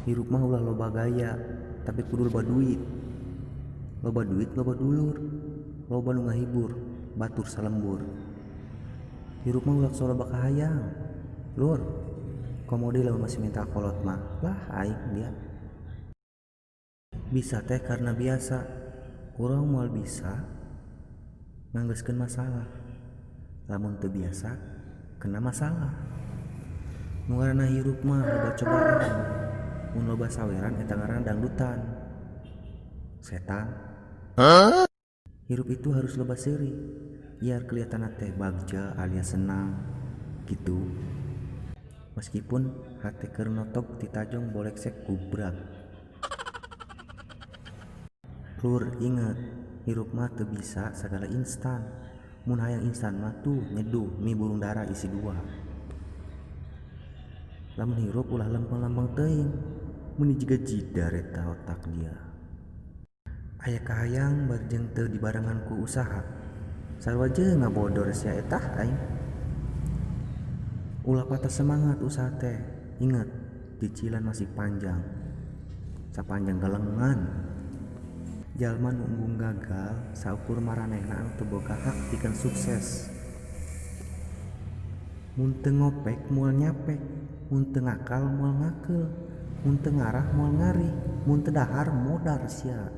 Hirup mah ulah loba gaya, tapi kudu loba duit. Loba duit loba dulur, loba nu ngahibur, batur salembur. Hirup mah ulah sok loba kahayang. Lur, komo deui lamun masih minta kolot mah, lah aing dia. Bisa teh karena biasa. Urang moal bisa nganggeuskeun masalah. Lamun teu biasa, kena masalah. Nu ngaranna hirup mah loba cobaan. Mun loba saweran eta ngaranna dangdutan. Setan. Hirup itu harus loba seuri, biar kelihatanna teh bagja alias senang gitu. Meskipun hate keur notog titajong boleksek gubrak. Lur inget, hirup mah teu bisa sagala instan. Mun hayang instan mah tuh nyeduh mie burung dara isi dua. Lamun hirup ulah lempeng-lempeng teuing, meuni jiga jidar eta otak dia. Aya kahayang bari jeung teu dibarengan ku usaha, sarua jeung ngabodor sia eta aing. Ulah patah semangat usaha teh, inget cicilan masih panjang, sapanjang galengan. Jalma nu embung gagal saukur maranehna anu teu boga hak pikeun sukses. Mun teu ngopek moal nyapek, mun teu ngakal moal ngakeul, mun teu ngarah moal ngarih, mun teu dahar modar sia.